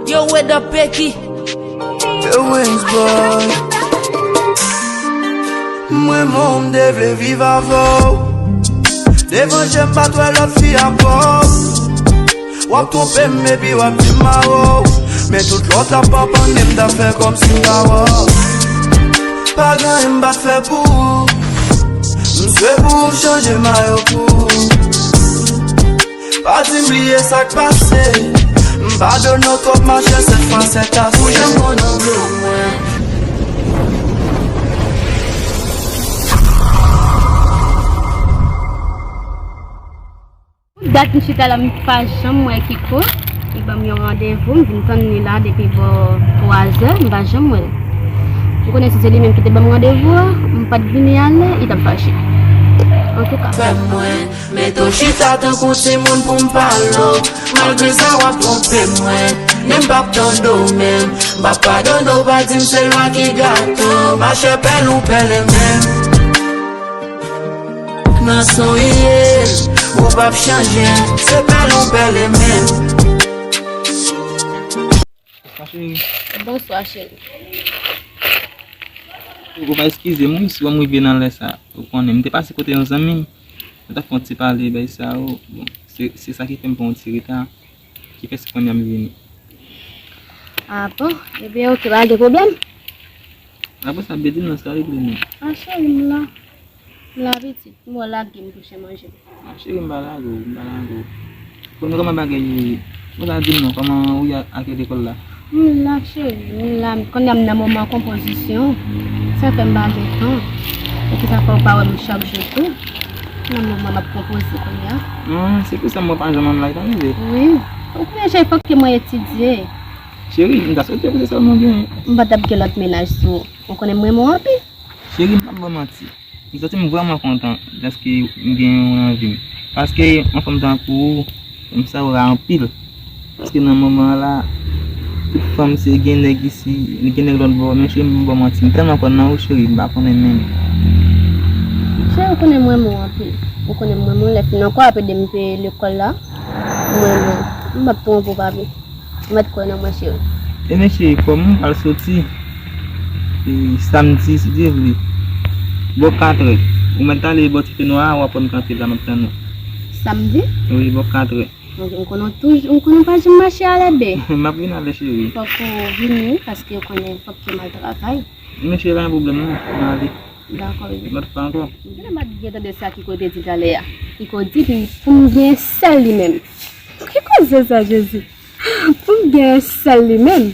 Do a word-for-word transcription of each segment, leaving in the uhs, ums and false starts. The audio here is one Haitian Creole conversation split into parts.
Yo, word up, Becky. Yo, Wayne's boy. Mwen menm, m te vle viv avè w. Devan je m pa t wè lòt fi ankò. W ap twonpe m epi w ap di m mawo. Men tout lòt la p ap annik m, m t ap fè kòmsi m pa wè w. Pa gen anyen m pa t fè pou ou. M swe pou ou, m chanje mayo pou ou. Pa di m bliye sa k pase. M padone w twòp, machè, sèt fwa sèt ase. Ou janm konn angle w mwen. Dat m chita la, m pa janm wè Kiko. Li ban m yon randevou, m vin tann li la depi bò twazè, m pa janm wè l. M konnen si se li menm ki te ban m randevou a, m pa t vini a lè, li t ap fache. Antouka. Fè mwen mete w chita tankou timoun pou m pale w. Malgre sa, w ap twonpe mwen. Men m p ap tande w menm. M p ap padone w, pa di m se lwa ki gate w. Machè, pèlen ou pèlen menm. Nan sa w ye, ou p ap chanje. Se pèlen ou pèlen menm. Bonswa, cheri. Bonswa, cheri. Ou va eskize m, wi, si w wè m rive nan lè sa. Ou konnen, m te pase kote yon zanmi m. Nou t ap fè yon ti pale, bay sa yo. Bon, se, se sa ki fè m pran yon ti reta. Ki fè se kounye a m vini. Ah bon? Ebyen, oke, pa gen pwoblèm. Apre sa, Bedin nan sa regle nou. Ah, cheri, m la. M la pitit, m wè w lage m pou chen manje. Ah, cheri, m pa lage w, m pa lage w. Kounye a kòman bagay yo ye? Ou ta di m non, kòman ou ye ak lekòl la? M la, cheri, m la. Kounye a m nan moman konpozisyon. Sa fè m pa gen tan. E se sa fè w pa wè m chak jou tou. Nan moman m ap konpoze kounye a. Ah, se pou sa m wè w pa janm ann lage, tande. Wi. Ou konnen, cheri, fòk ke mwen etidye. Cheri, m ta swete pou se sèlman genyen. M pa t ap gen lòt mennaj sou ou. Ou konnen m renmen w anpil. Cheri, m p ap ba w manti. M santi m vrèman kontan dèske m gen ou nan vi m. Paske yon fanm tankou ou, m sa ou ra anpil. Paske nan moman an la, tout fanm se gen nèg isi, gen nèg lòt bò, men cheri, m p ap ba w manti. M tèlman kwè nan ou, cheri, m pa konnen menm. Cheri, ou konnen m renmen w anpil. Ou konnen m renmen w, lè fin ankò ap ede m peye lekòl la. M renmen w. M p ap twonpe w, papi. Ou mèt kwè nan mwen, cheri. Ebyen, cheri, kòm ou pral soti, e, samdi, si Dye vle, bò katrè, ou mèt ale bò ti fenwa a, w ap wè m kanpe la, m ap tann ou. Samdi? Wi, bò katrè. M konnen w toujou, m konnen w pa janm mache alè, bebe. M ap vin alè, cheri. Fòk ou vini, paske ou konnen fòk ke m al travay. Men cheri, pa gen pwoblèm, non, m ale. Dakò, bebe. Mèt pa ankò. Gade m ap byen tande sa Kiko te di talè a. Kiko di pou m gen sèl li menm. Ki koze sa, Jezi? Pou m gen sèl li menm.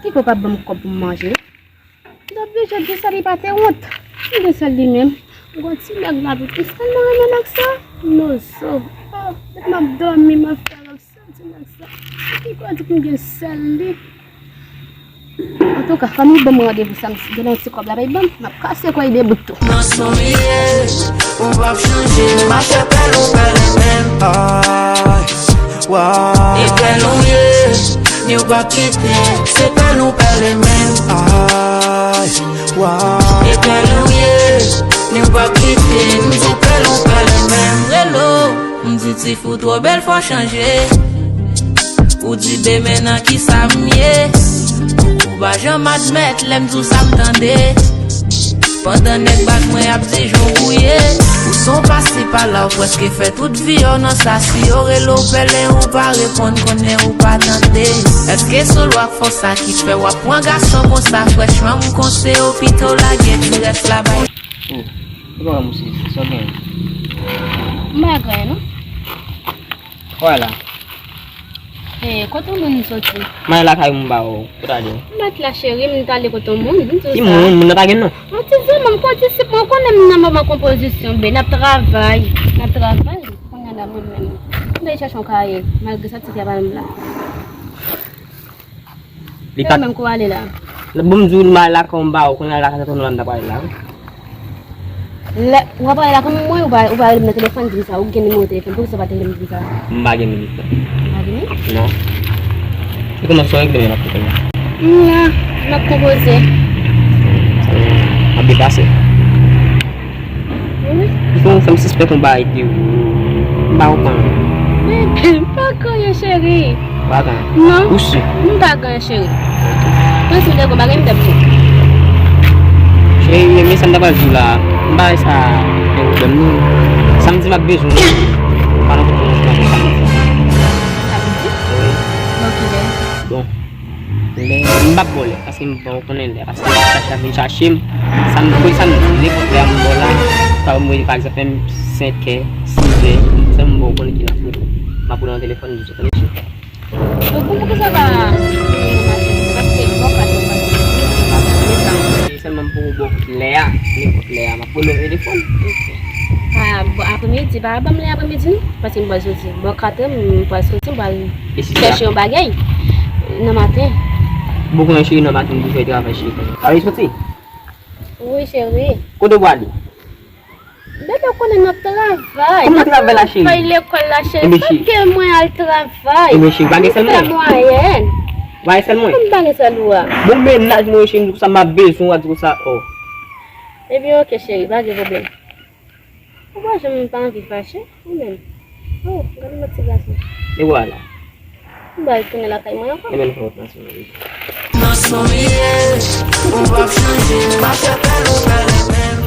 Kiko pa ban m kòb pou m manje. Li t oblije di sa, li pa te wont. M gen sèl li menm. M gon ti nèg la, pi m tèlman renmen nèg sa. Nozo. Oh, depi m ap dòmi, m ap fè rèv. Santi nèg sa. Kiko di pou m gen sèl li. Antouka, fò m ban m randevou samdi. Gen yon ti kòb la bay ban m, m ap kase kò l debout tou. Nan sa w ye, ou p ap chanje. Machè, pèlen ou pèlen menm. Ay, wa. E pèlen ou ye, ni w p ap kite. Se pèlen ou pèlen menm. Ay, wa. E pèlen ou ye, ni w p ap kite. M di pèlen ou pèlen menm. Relo. M di tifi w twò bèl, fò chanje. Ou di demen nan kisa m ye. Ou pa janm admèt lè m di w sa m tande. Pandan nèg baz mwen ap di jan w bwouye. Ou se yon pase pa la, ou prèske fè tout vi w nan sa. Si yo rele w pèlen, ou pa reponn, konnen ou pa tande. Èske se lwa k fè w sa ki fè w ap pran gason konsa? Frèchman, m konseye w pito lage ti rès la bay. Oh, e pa wè m osi, sa w genyen? M pa gen anyen, non. Wè la. E, kote w menm m soti? M ale lakay m ba w, kote w ale? M mèt la, cheri, m t ale kote yon moun, m di w sa. Ki moun? Moun nan pa gen non. Yon ti zanmi m, kondisip mwen, ou konnen m nan moman konpozisyon, bebe, n ap travay, n ap travay. Kounye a la, mwen menm, m te chèche yon kaye, malgre sa ti fi a pa menm la. Li pa menm kou ale la. Bon, m di w, m al lakay m ba w, kounye a lakay tonton nou la m ta pral la, wi. Lè, w ap pale la kòm mwen, ou pa, ou pa rele m nan telefòn, di m sa, ou gen nimewo telefòn, poukisa w pa te rele m di m sa? M pa gen minit, non. Pa gen minit? Non. E kòman sa w regle menm ap kote m la? M la, m ap konpoze. M ap deplase. Wi. Bon, ou fè m sispèk yon bagay de ou. M pa konprann. Bebe, m pa gen anyen, cheri. Pa gen anyen? Non. Ou si? M pa gen anyen, cheri. Mwen si m te gen bagay, m t ap di w. Cheri, men sa m ta pral di w la. M pa wè sa gen pwoblèm, non. Samdi m ap bezwen w. M pa nan kote mwen samdi. Samdi? Wi. Bon, kilè? Bon. Lè, m p ap ba w lè, paske m pa konnen lè, paske m chache ap vin chache m. Sa m, pou sa m, nenpòt lè a m ba w la, sa m voye, pa egzanp, menm senkè, sizè, sa m ba w konnen ki lè m ap rele w. M ap rele w nan telefòn, m di w, tande cheri. Donk, pou, poukisa w pa rele m nan maten? Paske bon, pa, pa, pa. Sèlman m poko ba w lè a, nenpòt lè a, m ap rele w nan telefòn. A, bon, apremidi, pa ban m lè apremidi, non? Paske m pral soti. Bò katrè, m pral soti, m pral chèche yon bagay nan maten. Bon, konnen cheri, nan maten, m pou fè travay, cheri. Travay soti? Wi, cheri. Kote w prale? Bebe, w konnen nan travay. Kòman travay la, cheri? Travay lekòl la, cheri. Ebyen, cheri. Fòk mwen al travay. Ebyen, cheri, pa gen sèl mwen. Fè mwayèn. Pa gen sèl mwen. Kòman pa gen sèl ou a? Bon, mennaj mwen, cheri, m di konsa, m ap bezwen w, a di konsa, oh. Ebyen, oke, cheri, pa gen pwoblèm. Ou pa janm pa anvi fache, ou menm. Oh, gade lòt ti gason. E vwala. M pral tounen lakay mwen ankò. Ebyen, nou fè yon transfè, wi. Nan son li ye, ou p ap chanje, m ap fè bèl ou bèl menm.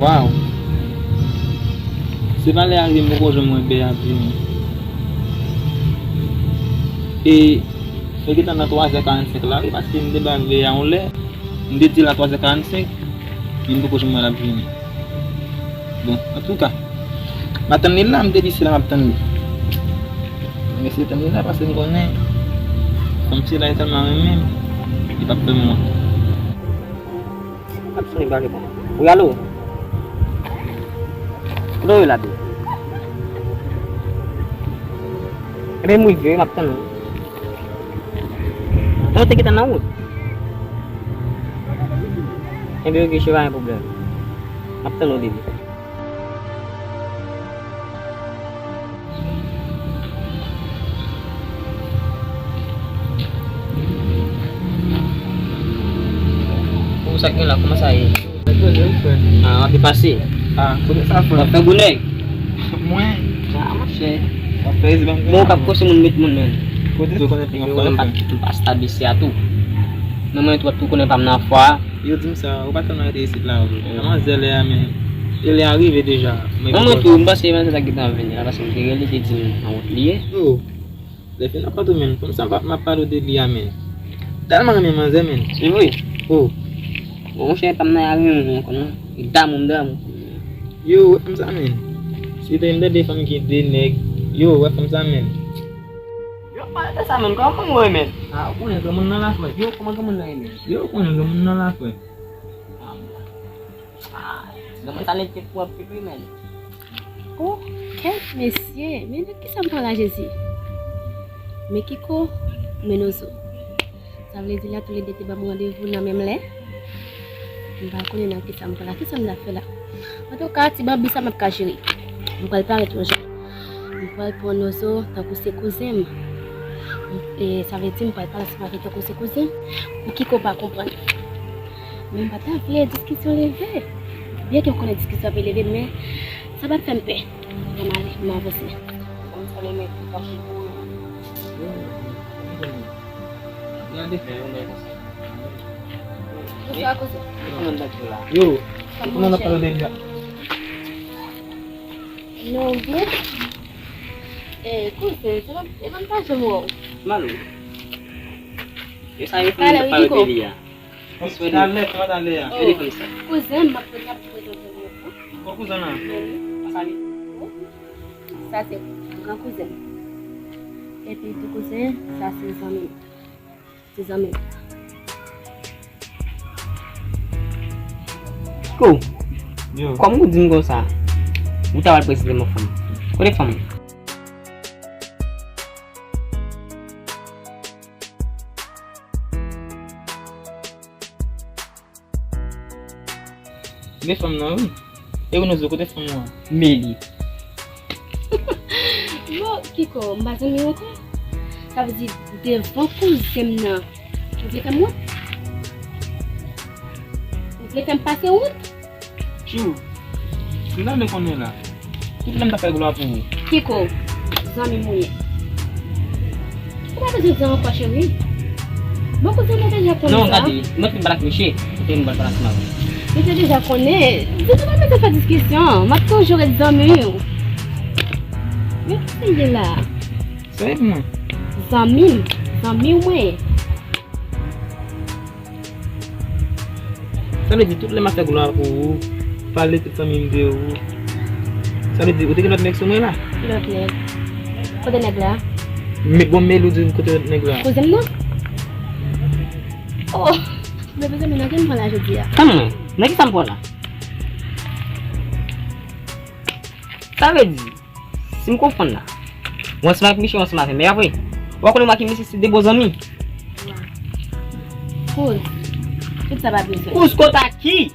Waw! Se pa lè a rive m poko janm wè bèy ap vini. E, e gentan nan twazè karannsenk la, wi, paske m te ba bèy a yon lè, m te di l a twazè karannsenk, men m poko janm wè l ap vini. Bon, antouka, m ap tann li la, m te di se la m ap tann li. M eseye tann li la, paske m konnen fanm sila e tèlman renmen m, li p ap fè m wont. Ap sonnen bagay bon. Wi, alo? Kote w ye la, bebe? Ebyen, m rive, m ap tann ou. Non, w te gentan nan wout. Ebyen, oke, cheri, pa gen pwoblèm. M ap tann ou, bebe. Bon, sa k gen la, kòman sa ye? Mwen poze wi, frè. Ah, w ap pase. Ah, kote sa, frè? W ap fè gwo nèg. Mwen? Ah, monchè. W ap fè reziban. Bon, w p ap fòse moun met moun, men. Kote sa? Ou konnen pi gran frè m, frè. M pa stabil isi a tou. Men mwen tou, w ap tou konnen pa m nan afwa. Yo di m sa, ou pa t konn rete isit la, wi. Mm. Manzè lè a, men. E lè a rive deja. Mwen menm tou, m panse manzè sa gentan vini la, paske m te rele, te di m nan wout li ye. Oh. Lè fini ap pale, men. Fanm sa m ap pale w de li a, men. Tèlman renmen manzè, men. Se vre? Oh. Bon, monchè, pa m nan lari, non, non, non. Li damou, m damou. Yo, wè fanm sa, men. Si te m tande fanm ki de nèg. Yo, wè fanm sa, men. Yo, pale de sa, men. Kòman fanm ou ye, men? Ah, ou konnen granmoun nan la, frè. Yo, kòman granmoun nan ye, men? Yo, ou konnen granmoun nan la, frè. Ah, bon. Ah, granmoun sa nèg ki pwòp, wi, men. Oh, kèt mesye, men nan kisa m pran la, Jezi? Men Kiko, men Nozo. Sa vle di la, toulède te ban m randevou nan menm lè? M pa konnen nan kisa m pran la, kisa m ta fè la? Antouka, ti Bambi sa m ap ka jere. M pral parèt yon jan. M pral pran Nozo tankou se kouzen m. E sa vle di m pral pale ansanm avè l tankou se kouzen m. Pou Kiko pa konprann. Men m pa ta vle diskisyon leve. Byen ke m konnen diskisyon ap leve, men sa pa t fè m pè. Ann ale, m avanse. Bonswa, kouzen. Yo, kòman n ap pale de li a? Non, byen. Eh, kouzen, se pa, e pa m pa janm wè w. Malo. E sa yo fè m pale de li a. Talè, kòman talè a? Yo defèm sa. Kouzen, m ap, m ap prezante w. Bon, kouzen an. Sa se gran kouzen. Epi tou kouzen, sa se zanmi m. Se zanmi m. Kou. Yo. Kòm ou di m konsa, ou ta pral prezante m yon fanm. Kote fanm ou? Gen fanm nan, wi. E Renozo, kote fanm ou an? Meli. Bon, Kiko, m pa zanmi w ankò. Sa vle di, devan kouzen m nan, ou vle fè m wont? Ou vle fè m pase wont? Tchou, m ta vle konnen la. Tout lè m ta fè glwa pou ou. Kiko, zanmi m ou ye. Ou pa bezwen di ankò, cheri. Bon, kouzen, nou deja konnen sa. Non, gade, mwen fin pale ak misye, kote m pral pale ansanm avè l. Nou te deja konnen. Di nou pa bezwen fè diskisyon. M ap toujou ret zanmi w. Men kisa l ye la? Sa e pou mwen? Zanmi m. Zanmi w mwen ye. Sa vle di, tout lè m ap fè glwa pou ou, pale tout zanmi m de ou. Sa vle di, ou te gen lòt nèg sou mwen la? Ki lòt nèg? Kote nèg la? Men bon, men ou di kote nèg la? Kouzen m nan? Oh! Men bezwen men nan ki m pran la jodi a. Tann mwen, nan kisa m pran la? Sa vle di, si m konprann la, ou ansanm ak misye, ou ansanm avè m, e pa vre? Ou pa konnen mwen ak misye se de bon zanmi? Kouz, tout sa pa bezwen. Kouz kot ak ki?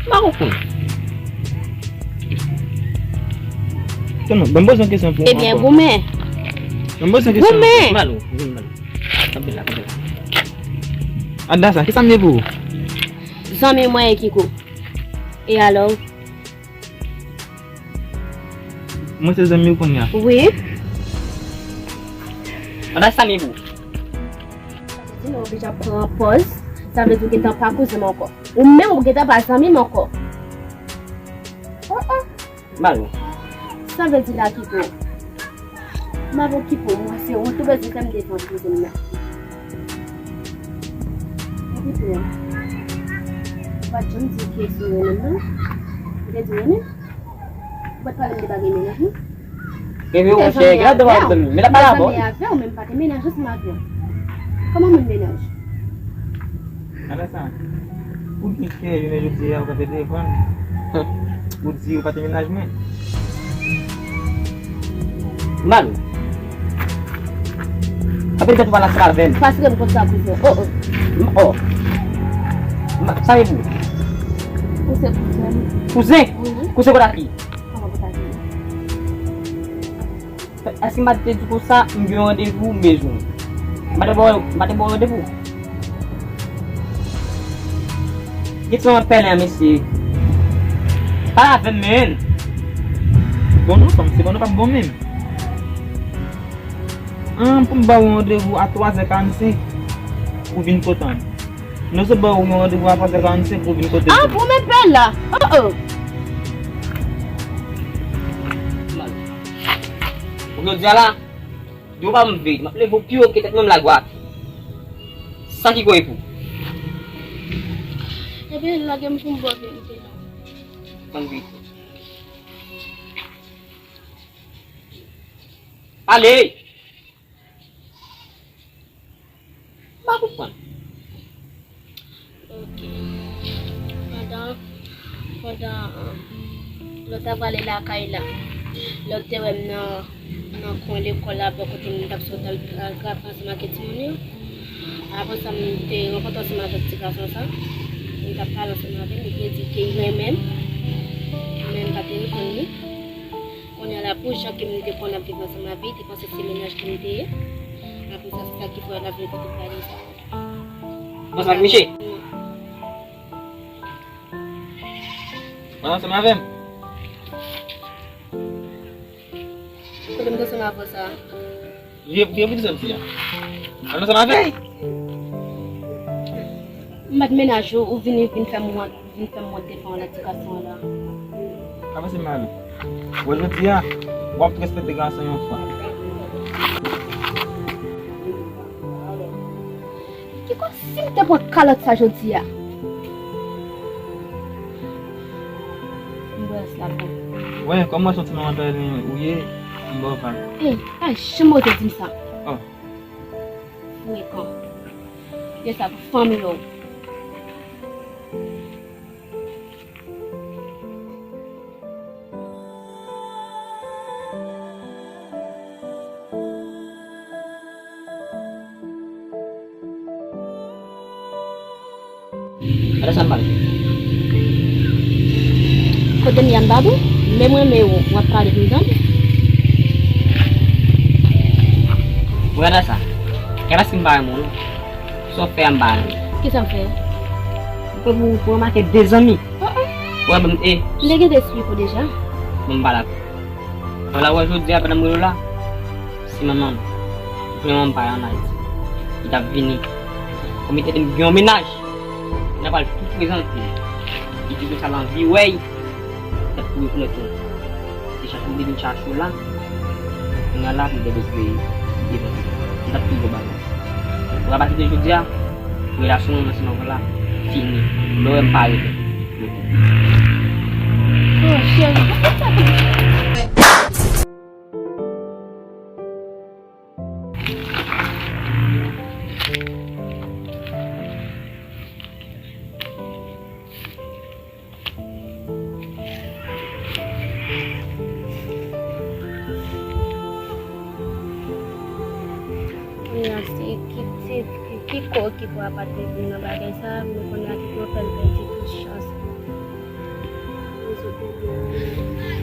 M pa konprann. Tèlman, ban m poze yon kesyon pou ou ankò. Ebyen, goumen. Ban m poze yon kesyon ankò. Goumen. Malo, vin, Malo. Kanpe la, kanpe la. Adasa, kisa m ye pou ou? Zanmi mwen e Kiko. E alò? Mwen se zanmi w kounye a. Wi. Anba sa, men pou. Di nou oblije ap pran pòz, sa vle di w gentan pa kouzen m ankò. Ou menm ou gentan pa zanmi m ankò. Oh, oh. Malo. Sa vle di la Kiko. M ap okipe w, mwen se ou tou bezwen fè m devan kouzen m nan. Epi tou, ou pa t janm di ke si w renmen m non. Ou te di w renmen m? Ou pa t pale m de bagay mennaj non. Epi ou chè, gade w ap ban m, men la pa la bon. Mezanmi avè w, men m pa te mennaj ansanm avè w. Kòman moun mennaj? Ala sa. Ou gen kè, jounen jodi a, ou kanpe devan m. Ou di ou pa te mennaj mwen. Malo. Apre tèt ou pa nan travèl. Fasil m konn sa kouzen. Oh, oh. M, oh. Ma, sa e pou? Ou se kouzen m. Kouzen? Wi, wi. Kouzen kot ak ki? Kòman kot ak ki? Èske m pa te di konsa, m gen yon randevou, m bezwen w? M pa te ba w, m pa te ba w randevou? Gen ti manman pèlen an, mesye. Pale avè m, men. Bon, non, fanm, se bon, nou p ap bon menm. An, pou m ba w yon randevou a twazè karannsenk, ou vin kote m. Nou se ba w yon randevou a twazè karannsenk pou w vin kote m. Ah, pou men pè la. Oh, oh. Pou jodi a la, di w pa m veye, m ap leve w pi wo ke tèt menm lagwa. Sa ki kwe pou? Ebyen, lage m pou m ba w verite la. Ban m verite. Pale! M pa konprann. Ok. Pandan, pandan, lè w ta prale lakay la, lè w te wè m nan, nan kwen lekòl la, bò kote m t ap sot al, al krape ansanm ak timoun yo, apre sa, m te rankontre ansanm avèk ti gason sa, m t ap pale ansanm avè l, li te di ke li renmen m, men m pa te reponn li. Kounye a la, pou jan ke m te konn ap viv ansanm avè l, li panse se mennaj ke m te ye. Apre sa, se sa ki fè l ap vin fè tout bagay sa. Ansanm ak Miche? Ann ansanm avè m. Kote m te ansanm avè w sa? Vye, vye pou di sa m di a. Ann ansanm avè m. M pa t mennaj ou, ou vini vin fè m wont, vin fè m wont devan lòt ti gason an la. Avanse m ale. Wè jodi a, w ap respekte gason yon fwa. Kiko, si m te pran kalòt sa jodi a? M bwè s la bon. Wè, kòm mwen se yon ti manman tèlin ou ye, m ba w vag. Ey, pa janm oze di m sa. Oh. Frekan. Di sa pou fanmi w. Gade sa m pale. Kote m ye a m pa bon? Menm renmen w, w ap pale pou zanmi. Gade sa. Gade sa m pa renmen w non. Sa w fè a m pa renmen. Kisa m fè? Ou kwè pou, pou remake de zanmi? Ou wè ban m e. M te gen de espri pou deja. Ban m pale ak ou. Wè la, wè jodi a pandan m rele w la, se manman m. Vrè manman m pa an Ayiti. Li t ap vini. Kòm li tande m gen yon mennaj, li t ap pral tou prezante. Li di konsa l anvi wè l. Li t ap tou rekonèt ou. Se chache ou te vin chache w la. Kounye a la pou m te bezwen devan. M t ap toujou ba w. Ou apati de jodi a, relasyon mwen ansanm avè w la fini. Lè w wè m pa rete. Oh, cheri, poukisa pou Kounye a, se ki, se ki, ki kò ki pou apati vin nan bagay sa, men kounye a ki pou fè l pèdi tout chans. Mwen sot nan